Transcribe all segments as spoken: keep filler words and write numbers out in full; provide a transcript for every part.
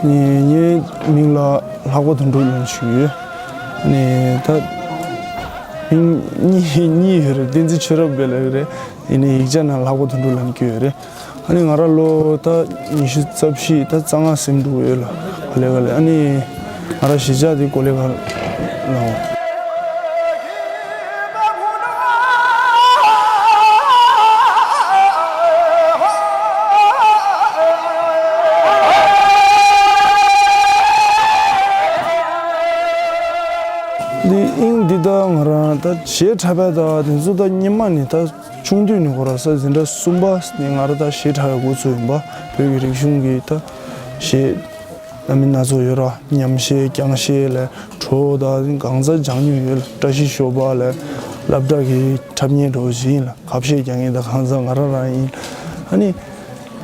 ངའི་མིང་ལ་ལྷག་པ་དོན་གྲུབ་ལབ་ཞུ་ཡོད། ནས་ད་མིང་གཉིས་གཉིས་ཡོད་རེད། བསྟན་འཛིན་ཆོས་རབ་སྦས་ལབ་ཀྱི་རེད། ཡིན་ནའི་ཡིག་ཆ་ནང་ལྷག་པ་དོན་གྲུབ་ལབ་ནས་སྐྱོན་ཡོད་རེད། ཨ་ནི་ང་རང་ལོ་ད་ཉི་ཤུ་རྩ་བཞི་ད་རྩ་ལྔ་ཟིན་འགྲོ་གི་ཡོད་ལ། ག་ལེ་ག་ལེ། ཨ་ནི་ང་རང་གཞིས་ཆགས་དེ་ཀོ་ལེ་གྷལ་ལ། འདི་དབྱིངས་འདི་ད་ང་རང་ད་གཞས་འཁྲབ་པ་ད་དེ་ཚོ་ད་སྔོན་མ་ནས་ད་ཆུང་དུས་ནས་ཁོ་རང་ས་འཛིན་གྲྭ་གསུམ་པ་ནས་ང་རང་ད་གཞས་འཁྲབ་པའི་འགོ་ཚུགས་ཡིན་པ། བོད་ཀྱི་རིག་གཞུང་གི་ད་གཞས་སྣ་མིན་སྣ་ཚོགས་ཡོད་ར། ཉམས་གཞས་རྒྱང་གཞས་ལ་བྲོ་ད་གང་ཚ་སྦྱང་མྱོང་ཡོད་ལ། བཀྲ་ཤིས་ཤོ་པ་ལ་སློབ་གྲྭ་གི་འཁྲབ་མཁན་འདྲ་བོ་ཞིག་ཡིན་ལ། ཁ་བཤད་རྒྱག་མཁན་ད་གང་ཚ་ང་རང་རང་ཡིན། ཨ་ནི་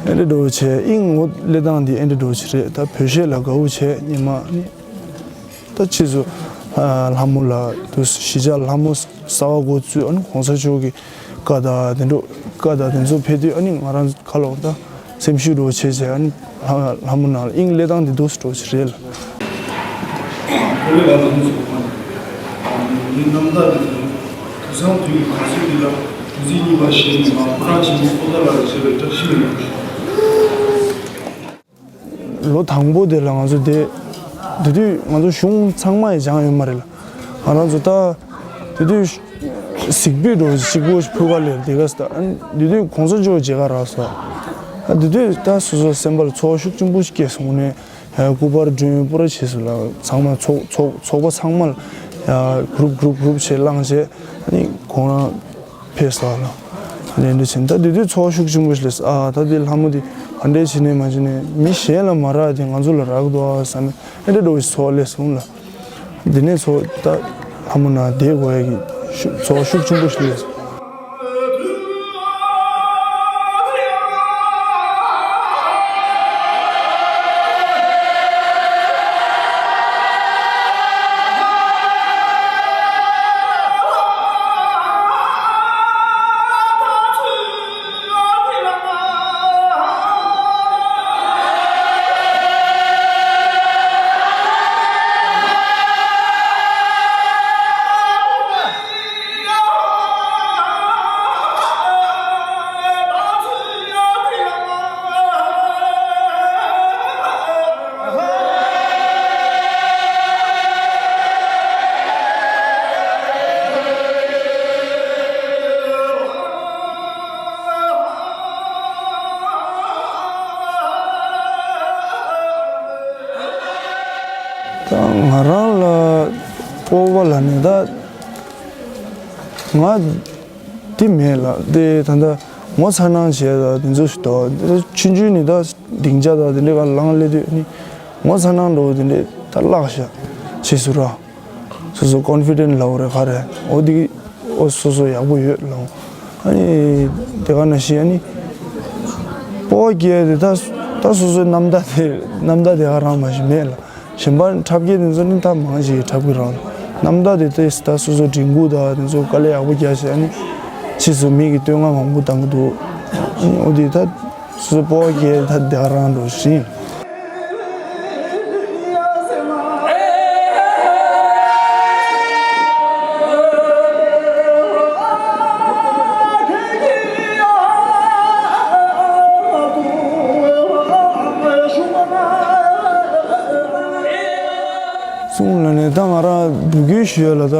ཨེ་འདྲ་འདྲ་བོ་བྱས། དབྱིངས་ངོ་སླེབས་སྟངས་འདི་ཨེ་འདྲ་འདྲ་བོ་ཞིག་རེད། ད་བོད་གཞས་ལ་དགའ་བོ་བྱས་སྔོན་མ། ཨ་ནི་ད་ཕྱིས་སུ་ལྷ་མོ་ལ་དུ་གཞིས་ཆགས་ལྷ་མོ་གསར་པ་འགོ་བཙུགས། ཨ་ནི་གོང་ས་མཆོག་གི་བཀའ་དང་དེ་འདྲ་བཀའ་དང་དེ་ཚོ་ཕེབས་དུས། ཨ་ནི་ང་རང་ཁ་ལོ་ད་སེམས་ཤུགས་འདྲ་བོ་བྱས་བྱས། ཨ་ནི་ལྷ་ལྷ་མོ་ནང་ལ་དབྱིངས་སླེབས་སྟངས་དེ་འདུག་སེ་འདྲ་བོ་ཞིག་རེད་ལ། ཁོ་རེ་ལ་ལ་མོ་ཚོ་ཁོ་ནི་རྣམ་ཐར་དེ་དུས་སང་དུས་ཀྱི་གང་ཟག་འདི་ལ་དུས་ཚིགས་གཉིས་པ་ཞེས་ནས་མ་ཁོ་རང་ཆེན་པོ་ཕོ་ད་ལ་རེ་བྱེད་པའི་བཀྲ་ཤིས་ནས། ལོ་དང་པོ་དེ་ལ་ང་ཚོ་དེ་དེ་དུས་ང་ཚོ་གཞུང་ཚང་མ་ཡི་སྦྱང་ཡོད་མ་རེད་ལ། ང་རང་ཚོ་ད་དེ་དུས་གཟིགས་འབུལ་འདྲ་བོ་གཅིག་པོ་ཕུལ་ག་ལེར་དེ་ག་ས་ད་དེ་དུས་གོང་ས་མཆོག་མཇལ་ག་རག་སོང་། ད་དེ་དུས་ད་སོ་སོ་སེམས་པ་ལ་ཚོར་བ་ཤུགས་ཆེན་པོ་ཞིག་སྐྱེས་སོང་ནས། སྐུ་པར་སྒྲོན་པུ་ར་བྱས་སོང་ལ། ཚང་མ་ཚོགས་ཚོགས་ཚོགས་པ་ཚང་མ་ལ་གུ་རུབ་གུ་རུབ་གུ་རུབ་བྱས་བླངས་བྱས། ཨ་ནི་ཁོང་རང་ཕེབས་ས་ལ་ལེན་འདྲ་བྱས། ད་དེ་དུས་ཚོར་བ་ཤུགས་ཆེན་པོ་སླེབས་སོང་། ཨ་ད་དེ་ལྷ་མོ་དེ་ག་འདྲས་བྱས་ནས་མ་བྱས་ནས་མི་གཞན་ལ་མ་རག་དེ་ང་ཚོ་ལ་རག་འདུག་ཨ་བསམ་ནས་ཨེ་འདྲ་འདྲ་བོ་ཞིག་ཚོར་བ་སླེབས་སོང་ལ། དེ་ནས་ཚོར་ད་ལྷ་མོ་ན་བསྡད་དགོས་ཡ་གི་ཤུགས་ཚོར་བ་ཤུགས་ཆེན་པོ་ཞིག་སླེབས་སོང་། ད་ང་རང་ལ་སྤོབས་པ་ལབ་ནས་ད་ང་དེ་མེད་ལ། དེ་ད་ལྟ་ངོ་མཚར་སྣང་བྱས་ད་དེ་ཚོ་ཞིག་འདུག་ཆུང་ཆུང་ནས་ད་སྡིངས་ཆ་དང་དེ་འདྲའི་སྒང་ལངས་སླེབས་དུས་ནི་ངོ་མཚར་སྣང་འདྲ་བོ་དེ་འདྲས་ད་བརླག་ཤག་ཕྱིས་སུ་ར། སོ་སོ་ཀོན་ཕི་ཌེན་ཊི་ལབ་དགོས་རེད་ག་རེ། འོ་དེ་འོ་སོ་སོ་ཡག་པོ་ཡོད་ལབ། ཨ་ནི་དེ་ག་ནང་བཞིན་ཨ་ནི་སྤོབས་པ་སྐྱེ་དེ་ད་ད་སོ་སོའི་རྣམ་ཐར་དེ་རྣམ་ཐར་དེ་ག་རང་མ་ཞིག་མེད་ལ། གཞན་པ་འཁྲབ་མཁན་དེ་ཚོ་ནི་ད་མང་ཞིག་འཁྲབ་ཀྱི་རེད་ལ། རྣམ་ཐར་དེ་ད་ད་སོ་སོ་མགྲིན་ཁུག་དང་དེ་ཚོ་དཀའ་ལས་ཡག་པོ་རྒྱག་བྱས་ཨ་ནི་ཕྱིས་སུ་མི་གི་བསྟོད་བསྔགས་མང་པོ་བཏང་གི་འདུག་ཨ་ནི་འོ་དེ་ད་སོ་སོ་སྤོབས་པ་སྐྱེ་ད་དེ་ག་རང་འགྲོ་བཞིན། གསུངས་ལ་ནས་ད་ང་རང་འབོད་སྐུལ་ཞུ་ཡ་ལ་ད་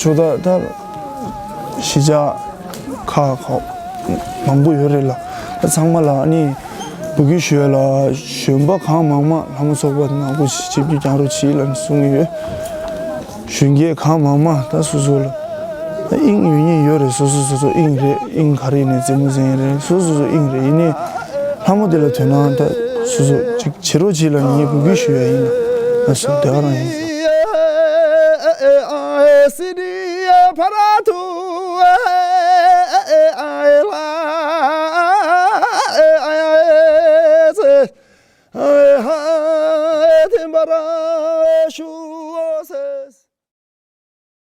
ཇོ་བདག་ད་གཞིས་ཆགས་ཁག་ཁག་མང་པོ་ཡོད་རེད་ལ། ད་ཚང་མ་ལ་ཨ་ནི་འབོད་སྐུལ་ཞུ་ཡ་ལ་གཞོན་པ་གང་མང་མང་ལྷ་མོ་ཚོགས་པ་ནང་སྒོ་ཕྱེ་རྒྱུ་རྒྱག་རོགས་གྱིས་ལབ་ནས་གསུང་གི་ཡོད། གཞོན་སྐྱེས་གང་མང་མང་ད་སོ་སོ་ལ་ དབྱིངས་ཡོད་ཉིད་ཡོད་རེད། སོ་སོ་སོ་སོ་དབྱིངས་རེད། དབྱིངས་ག་རེ་ཡིན་ནའི་རྩེད་མོ་རྩེ་ཡིན་རེད། སོ་སོ་སོ་དབྱིངས་རེད། ཡིན་ནའི་ལྷ་མོ་དེ་ལ་དོན་དག་ད་སོ་སོ་ཅིག་བྱེད་རོགས་བྱེད་ལ་ངས་འབོད་སྐུལ་ཞུ་ཡ་ཡིན་ལ། ཨ་སོ་དེ་ག་རང་ཡིན།